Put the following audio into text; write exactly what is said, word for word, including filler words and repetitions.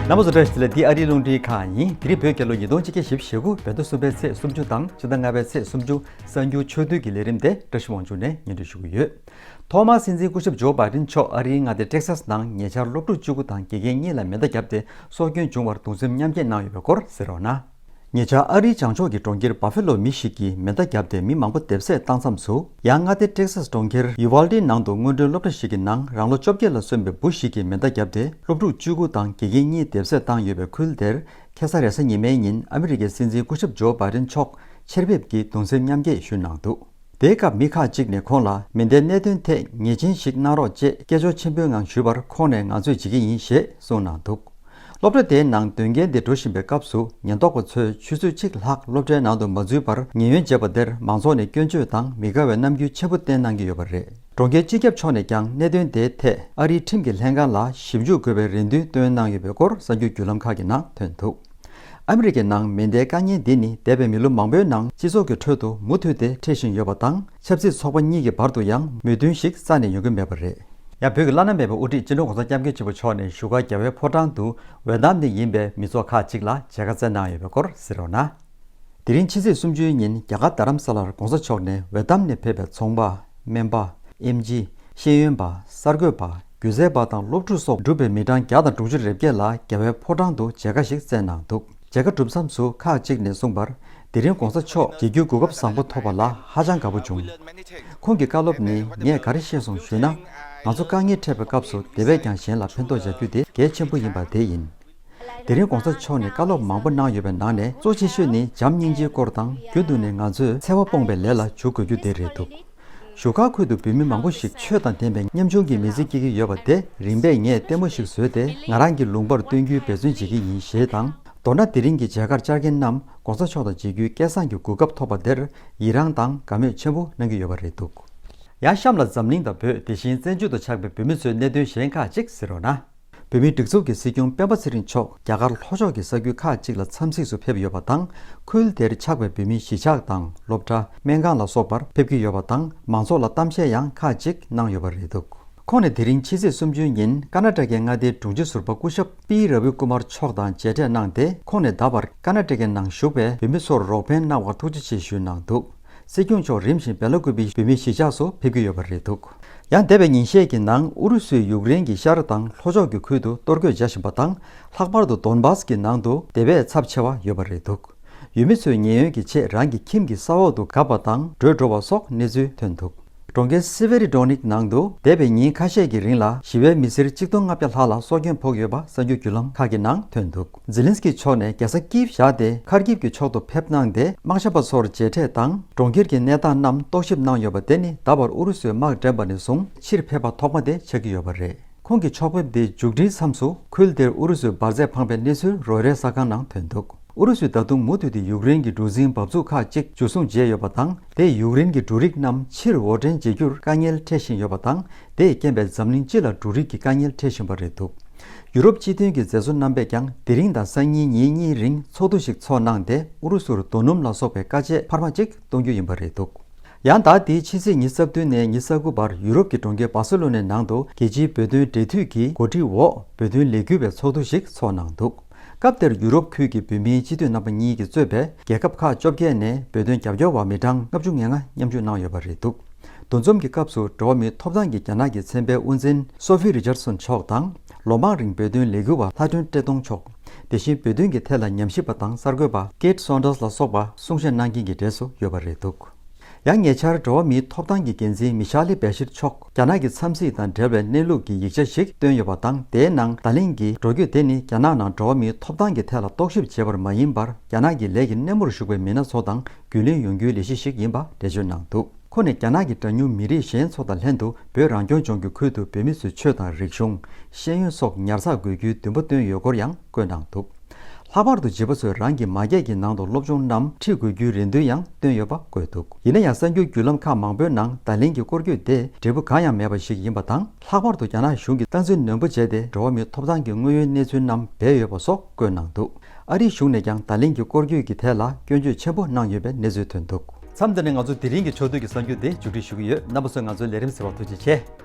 རྣམ་པ་ཚོ་བཀྲ་ཤིས་བདེ་ལེགས། འདི་ཨ་རིའི་རླུང་འཕྲིན་ཁང་ཡིན། དེ་རིང་བོད་རྒྱལ་ལོ་ཉིས་སྟོང་ཆིག་བརྒྱ་བཞི་བཅུ་ཞེ་དགུ་བོད་ཟླ་གསུམ་པའི་ཚེས་སུམ་ཅུ་དང་ཕྱི་ཟླ་ལྔ་པའི་ཚེས་སུམ་ཅུ། གསར་འགྱུར་ཆོས་བསྡུས་ཀྱི་ལས་རིམ་དེ་བཀྲ་ཤིས་དབང་ཕྱུག་ནས་སྙན་སྒྲོན་ཞུ་གི་ཡོད། ཐོག་མར་སྲིད་འཛིན་སྐུ་ཞབས་ཇོ་བྷའི་ཌེན་མཆོག་ཨ་རིའི་མངའ་སྡེ་ཊེག་སཱས་ནང་ཉེ་ཆར་སློབ་ཕྲུག་བཅུ་དགུ་དང་དགེ་རྒན་གཉིས་ལ་མེ་མདའ་བརྒྱབ་སྟེ་སྲོག་སྐྱོན་བྱུང་བར་གདུང་སེམས་མཉམ་སྐྱེད་གནང་ཡོད་པའི་སྐོར་གསན་རོགས་གནང་། ཉེ་ཆར་ཨ་རིའི་བྱང་ཕྱོགས་ཀྱི་གྲོང་ཁྱེར་བྷ་ཕེ་ལོ་མི་ཞིག་གིས་མེ་མདའ་བརྒྱབ་སྟེ་མི་མང་པོ་བརྡབ་གསིག་བཏང་མཚམས་སུ། ཡང་མངའ་སྡེ་ཊེག་སཱས་གྲོང་ཁྱེར་ཡུ་ཝལ་ཌེ་ནང་དུ་སྔོན་འགྲོའི་སློབ་གྲྭ་ཞིག་གི་ནང་རང་ལོ་བཅོ་བརྒྱད་ལ་སོན་པའི་བུ་ཞིག་གིས་མེ་མདའ་བརྒྱབ་སྟེ་སློབ་ཕྲུག་བཅུ་དགུ་དང་དགེ་རྒན་གཉིས་བརྡབ་གསིག་བཏང་ཡོད་པའི་ཁུལ་དེར། ཁ་སང་རེས་གཟའ་ཉི་མའི་ཉིན་ཨ་མི་རི་ཀའི་སྲིད་འཛིན་སྐུ་ཞབས་ཇོ་བྷའི་ཌེན་མཆོག་ཆེད་ཕེབས་ཀྱིས་གདུང་སེམས་མཉམ་སྐྱེད་ཞུས་གནང་འདུག་དེའི་སྐབས་མི་ཁག་ཅིག་ནས་ཁོང་ལ་མེ་མདའི་གནད་དོན་ཐད་ངེས་ཅན་ཞིག་གནང་རོགས་ཅེས་སྐད་ཅོར་ཆེན་པོའི་ངང་ཞུས་པར། ཁོང་ནས་ང་ཚོས་བྱེད་ཀྱི་ཡིན་ཞེས་གསུངས་གནང་འདུག་སློབ་གྲྭ་དེའི་ནང་སྡོད་མཁན་དེ་འགྲོ་བཞིན་པའི་སྐབས་སུ་ཉེན་རྟོག་པ་ཚོས་ཆུ་ཚོད་གཅིག་ལྷག་སློབ་གྲྭའི་ནང་དུ་མ་འཛུལ་བར་ཉེས་གཡོལ་བྱས་པ་དེར་མང་ཚོགས་ནས་སྐྱོན་བརྗོད་དང་མི་དགའ་བའི་རྣམ་འགྱུར་ཆེན་པོ་བསྟན་གནང་གི་ཡོད་པ་རེད། གྲོང་ཁྱེར་སྤྱི་ཁྱབ་མཆོག་ནས་ཀྱང་གནད་དོན་དེའི་ཐད་ཨ་རིའི་ཁྲིམས་ཀྱི་ལྷན་ཁང་ལ་ཞིབ་འཇུག་དགོས་པའི་རེ་འདུན་བཏོན་གནང་ཡོད་པའི་སྐོར་གསར་འགྱུར་བརྒྱུད་ལམ་ཁག་གི་ནང་ཐོན་འདུག་ཨ་མི་རི་ཀའི་ནང་མེ་མདའི་དཀའ་ངལ་འདི་ནི་འདས་པའི་མི་ལོ་མང་པོའི་ནང་སྤྱི་ཚོགས་ཀྱི་ཁྲོད་དུ་མུ་མཐུད་དེ་འཕྲད་བཞིན་ཡོད་པ་དང་། ཆབ་སྲིད་ཚོགས་པ་གཉིས་ཀྱི་བར་དུ་ཡང་མོས་མཐུན་ཞིག་རྩ་ནས་ཡོང་གི་མེད་པ་རེད། ཡང་བོད་ཀྱི་བླ་ན་མེད་པའི་དབུ་ཁྲིད་སྤྱི་ནོར་༸གོང་ས་༸སྐྱབས་མགོན་ཆེན་པོ་མཆོག་ནས་བཞུགས་སྒར་རྒྱལ་བའི་ཕོ་བྲང་དུ་འོས་ཐམ་ནས་ཡིན་པའི་མི་ཚོགས་ཁག་ཅིག་ལ་མཇལ་ཁ་བསྩལ་གནང་ཡོད་པའི་སྐོར་གཟིགས་རོགས་གནང་། དེ་རིང་ཕྱི་ཚེས་སུམ་ཅུའི་ཉིན་རྒྱ་གར་རྡ་རམ་ས་ལར་༸གོང་ས་མཆོག་ནས་འོས་ཐམ་ནས་ཕེབས་པའི་ཚོང་པ། སྨན་པ། ཨེམ་ཆི། ཤེས་ཡོན་པ། གསར་འགོད་པ། སྒྱུ་རྩལ་པ་དང་སློབ་ཕྲུག་སོགས་འབྲུག་པའི་མི་གྲངས་བརྒྱ་དང་དྲུག་ཅུ་རེ་བརྒྱད་ལ་རྒྱལ་བའི་ཕོ་བྲང་དུ་མཇལ་ཁ་ཞིག་བསྩལ་གནང་འདུག་མཇལ་ཁ་གྲུབ་མཚམས་སུ་ཁག་ཅིག་ནས་གསུངས་པར། དེ་རིང་༸གོང་ས་མཆོག་མཇལ་རྒྱུའི་གོ་སྐབས་བཟང་པོ་ཐོབ་པ་ལ་ཧ་ཅང་དགའ་པོ་བྱུང་། ཁོང་གི་བཀའ་སློབ་ནི་ངས་ག་རེ་ཤེས་སོང་ཞུས་ན། ང་ཚོ་དཀའ་ངལ་འཕྲད་པའི་སྐབས་སུ་དེ་བས་ཀྱང་གཞན་ལ་ཕན་ཐོགས་བྱ་རྒྱུ་དེ་གལ་ཆེན་པོ་ཡིན་པ་དེ་ཡིན། དེ་རིང་༸གོང་ས་མཆོག་ནས་བཀའ་སློབ་མང་པོ་གནང་ཡོད་པའི་ནང་ནས་གཙོ་ཆེ་ཤོས་ནི་བྱམས་སྙིང་རྗེའི་སྐོར་དང་། རྒྱུན་དུ་ནས་ང་ཚོས་འཚེ་བ་སྤོང་བའི་ལས་ལ་འཇུག་དགོས་རྒྱུ་དེ་རེད་འདུག་བཞུགས་སྒར་ཁུལ་དུ་བོད་མི་མང་པོ་ཞིག་ཆོས་དང་ལྡན་པའི་ཉམ་ཆུང་གི་མི་ཚེ་སྐྱེལ་གྱི་ཡོད་པ་དེ་རིམ་པས་ངས་ལྟད་མོ་ཞིག་བཟོས་ཏེ་ང་རང་གི་ལུང་པར་སྟོན་རྒྱུའི་འབད་བརྩོན་བྱེད་ཀྱི་ཡིན་ཞེས་དང་། མདོར་ན་དེ་རིང་གི་མཇལ་ཁར་བཅར་མཁན་རྣམས་༸གོང་ས་མཆོག་དང་མཇལ་རྒྱུའི་སྐལ་བཟང་གི་གོ་སྐབས་ཐོབ་པ་དེར་ཡི་རངས་དང་དགའ་མོས་ཆེན་པོ་གནང་གི་ཡོད་པ་རེད་འདུག་ཡང་གཤམ་ལ་འཛམ་གླིང་དང་བོད། དེ་བཞིན་བཙན་བྱོལ་དུ་ཆགས་པའི་བོད་མི་ཚོའི་གནད་དོན་གཞན་ཁག་ཅིག་གཟིགས་རོགས་གནང་། བོད་མིའི་སྒྲིག་འཛུགས་ཀྱི་སྲིད་སྐྱོང་སྤེན་པ་ཚེ་རིང་མཆོག་རྒྱ་གར་ལྷོ་ཕྱོགས་ཀྱི་ས་ཁུལ་ཁག་ཅིག་ལ་འཚམས་གཟིགས་སུ་ཕེབས་ཡོད་པ་དང་། ཁུལ་དེར་ཆགས་པའི་བོད་མིའི་གཞིས་ཆགས་དང་སློབ་གྲྭ། སྨན་ཁང་ལ་སོགས་པར་ཕེབས་ཀྱི་ཡོད་པ་དང་། མང་ཚོགས་ལ་གཏམ་བཤད་ཡང་ཁག་ཅིག་གནང་ཡོད་པ་རེད་འདུག་ཁོང་ནས་དེ་རིང་ཕྱི་ཚེས་སུམ་ཅུའི་ཉིན་ཀར་ནཱ་ཊ་ཀའི་མངའ་སྡེའི་དྲུང་ཆེ་ཟུར་པ་སྐུ་ཞབས་པི་ར་བི་ཀུ་མར་མཆོག་དང་མཇལ་འཕྲད་གནང་སྟེ། ཁོང་ནས་ད་བར་ཀར་ནཱ་ཊ་ཀའི་ནང་བཞུགས་པའི་བོད་མི་ཚོར་རོགས་ཕན་གནང་བར་ཐུགས་རྗེ་ཆེ་ཞུས་གནང་འདུག་སྲིད་སྐྱོང་མཆོག་རིམ་བཞིན་བེ་ལ་ཀུ་པེའི་བོད་མིའི་གཞིས་ཆགས་སུ་ཕེབས་ཀྱི་ཡོད་པ་རེད་འདུག་ཡང་འདས་པའི་ཉིན་ཤས་ཀྱི་ནང་ཨུ་རུ་སུས་ཡུཀ་རེན་གྱི་ཤར་དང་ལྷོ་ཕྱོགས་ཀྱི་ཁུལ་དུ་གཏོར་རྒོལ་བྱ་བཞིན་པ་དང་། ལྷག་པར་དུ་དོན་བཱས་ཀྱི་ནང་དུ་དེ་བས་ཚབས་ཆེ་བ་ཡོད་པ་རེད་འདུག་ཡུལ་མི་ཚོས་ཉེན་གཡོལ་གྱི་ཆེད་རང་གི་ཁྱིམ་གྱི་ས་འོག་ཏུ་བབས་པ་དང་བྲོས་འགྲོ་བ་སོགས་གནས་ཚུལ་ཐོན་འདུག་གྲོང་ཁྱེར་སེ་ཝེ་རི་ཌོ་ནིག་ནང་དུ་འདས་པའི་ཉིན་ཁ་ཤས་ཀྱི་རིང་ལ་ཞི་བའི་མི་སེར་གཅིག་སྟོང་ལྔ་བརྒྱ་ལྷག་ལ་སྲོག་སྐྱོན་ཕོག་ཡོད་པ་གསར་འགྱུར་བརྒྱུད་ལམ་ཁག་གི་ནང་ཐོན་འདུག་ཛི་ལིན་སི་ཀི་མཆོག་ནས་རྒྱལ་ས་ཀིབ་བཞག་སྟེ་ཁར་ཀིབ་ཀྱི་ཕྱོགས་སུ་ཕེབས་གནང་སྟེ། དམག་ཞབས་པ་ཚོར་མཇལ་འཕྲད་དང་། གྲོང་ཁྱེར་གྱི་གནས་སྟངས་རྣམས་རྟོག་ཞིབ་གནང་ཡོད་པ་དེ་ནི་ད་བར་ཨུ་རུ་སུས་དམག་འདྲེན་པ་ནས་བཟུང་ཕྱིར་ཕེབས་པ་ཐོག་མ་དེ་ཆགས་ཀྱི་ཡོད་པ་རེད། ཁོང་གི་ཕྱོགས་ཕེབས་དེ་མཇུག་སྒྲིལ་མཚམས་སུ་ཁུལ་དེར་ཨུ་རུ་སུས་འབར་རྫས་འཕངས་པའི་གནས་ཚུལ་རོའི་ཊར་གསར་ཁང་ནང་ཐོན་འདུག་ཨུ་རུ་སུས་ད་དུང་མུ་མཐུད་དེ་ཡུཀ་རེན་གྱི་གྲུ་གཟིངས་འབབ་ཚུགས་ཁག་ཅིག་འཇུ་བཟུང་བྱས་ཡོད་པ་དང་། དེས་ཡུཀ་རེན་གྱི་འབྲུ་རིགས་རྣམས་ཕྱིར་འོར་འདྲེན་བྱེད་རྒྱུར་དཀའ་ངལ་འཕྲད་བཞིན་ཡོད་པ་དང་། དེས་རྐྱེན་པས་འཛམ་གླིང་སྤྱི་ལ་འབྲུ་རིགས་ཀྱི་དཀའ་ངལ་འཕྲད་བཞིན་པ་རེད་འདུག་ཡུ་རོབ་སྤྱི་མཐུན་གྱི་མཛད་གཙོ་རྣམ་པས་ཀྱང་དེ་རིང་དང་སང་ཉིན་ཉིན་གཉིས་རིང་ཚོགས་འདུ་ཞིག་ཚོགས་གནང་སྟེ། ཨུ་རུ་སུར་རྡོ་སྣུམ་ལ་སོགས་པའི་དཀའ་སྤྱད་འཕར་མ་ཅིག་གཏོང་རྒྱུ་ཡིན་པ་རེད་འདུག་ཡང་ཟླ་འདིའི་ཕྱི་ཚེས་ཉི་ཤུ་རྩ་བདུན་ནས་ཉི་ཤུ་རྩ་དགུ་བར་ཡུ་རོབ་ཀྱི་གྲོང་ཁྱེར་སྦར་སེ་ལོ་ནའི་ནང་དུ་རྒྱལ་སྤྱིའི་བོད་དོན་འབྲེལ་མཐུད་ཀྱི་གོ་སྒྲིག་འོག་བོད་དོན་ལས་འགུལ་བའི་ཚོགས་འདུ་ཞིག་ཚོགས་གནང་འདུག་སྐབས་དེར་ཡུ་རོབ་ཁུལ་གྱི་བོད་མིའི་སྤྱི་འཐུས་རྣམ་པ་གཉིས་ཀྱིས་གཙོས་པའི་རྒྱལ་ཁབ་ཁག་བཅོ་བརྒྱད་ནས་བོད་དོན་རྒྱབ་སྐྱོར་བ་མི་གྲངས་ལྔ་བཅུ་ང་ལྔ་མཉམ་ཞུགས་གནང་ཡོད་པ་རེད་འདུག་འདུ་འཛོམས་ཀྱི་སྐབས་སུ་འགྲོ་བ་མིའི་ཐོབ་ཐང་གི་རྒྱ་ནག་གི་ཚན་པའི་དབུ་འཛིན་སོ་ཧྥི་རི་ཅར་སོན་མཆོག་དང་། ལོ་མང་རིང་བོད་དོན་ལས་འགུལ་བ་ལྷ་སྒྲོན་བཀྲས་མཐོང་མཆོག་དེ་བཞིན་བོད་དོན་གྱི་ཐད་ལ་ཉམས་ཞིབ་པ་དང་གསར་འགོད་པ་ཀེད་སོན་ཌར་སི་ལ་སོགས་པ་གསུང་བཤད་གནང་མཁན་གྱི་གྲས་སུ་ཡོད་པ་རེད་འདུག་ཡང་ཉེ་ཆར་འགྲོ་བ་མིའི་ཐོབ་ཐང་གི་འགན་འཛིན་མི་ཤཱ་ལི་བེ་ཤིར་མཆོག་རྒྱ་ནག་གི་འཚམས་གཟིགས་དང་འབྲེལ་བའི་གནས་ལུགས་ཀྱི་ཡིག་ཆ་ཞིག་བཏོན་ཡོད་པ་དང་། དེའི་ནང་ད་ལན་གྱི་འགྲོ་སྐྱོད་དེ་ནི་རྒྱ་ནག་ནང་འགྲོ་བ་མིའི་ཐོབ་ཐང་གི་ཐད་ལ་རྟོག་ཞིབ་བྱེད་པར་མ་ཡིན་པར། རྒྱ་ནག་གི་ལས་ཀྱི་སྣེ་མོར་ཞུགས་པའི་མི་སྣ་ཚོ་དང་རྒྱུས་ལོན་ཡོང་རྒྱུའི་ལས་གཞི་ཞིག་ཡིན་པ་འགྲེལ་བརྗོད་གནང་འདུག་ཁོ་ནས་རྒྱ་ནག་གི་གྲངས་ཉུང་མི་རིགས་གཞན་ཚོ་དང་ལྷན་དུ་བོད་རང་སྐྱོང་ལྗོངས་ཀྱི་ཁུལ་དུ་བོད་མི་ཚོའི་ཆོས་དང་རིག་གཞུང་། ཤེས་ཡོན་སོགས་ཉར་ཚགས་དགོས་རྒྱུའི་འདུན་པ་བཏོན་ཡོད་སྐོར་ཡང་བཀོད་གནང་འདུག་ལྷག་པར་དུ་བྱིས་པ་ཚོས་རང་གི་མ་སྐད་ཀྱི་ནང་དུ་སློབ་སྦྱོང་རྣམས་ཁྲིད་དགོས་རྒྱུའི་རེ་འདུན་ཡང་བཏོན་ཡོད་པ་བཀོད་འདུག་ཡིན་ན་ཡང་གསར་འགྱུར་བརྒྱུད་ལམ་ཁག་མང་པོའི་ནང་ད་ལན་གྱི་སྐོར་སྐྱོད་དེ་འབྲས་བུ་གང་ཡང་མེད་པ་ཞིག་ཡིན་པ་དང་། ལྷག་པར་དུ་རྒྱ་ནག་གཞུང་གིས་སྟངས་འཛིན་ནན་པོ་བྱས་ཏེ་འགྲོ་བ་མིའི་ཐོབ་ཐང་གི་དངོས་ཡོད་གནས་ཚུལ་རྣམས་སྦས་ཡོད་པ་སོགས་བཀོད་གནང་འདུག་ཨ་རིའི་གཞུང་ནས་ཀྱང་ད་ལན་གྱི་སྐོར་སྐྱོད་ཀྱི་ཐད་ལ་སྐྱོན་བརྗོད་ཆེན་པོ་གནང་ཡོད་པའི་གནས་ཚུལ་ཐོན་འདུག་མཚམས་འདི་ནས་ང་ཚོ་དེ་རིང་གི་ཕྱོགས་བསྡུས་ཀྱི་གསར་འགྱུར་དེ་མཇུག་སྒྲིལ་ཞུ་གི་ཡོད། རྣམ་པ་ཚོས་ང་ཚོའི་ལས་རིམ་གཟིགས་པར་ཐུགས་རྗེ་ཆེ།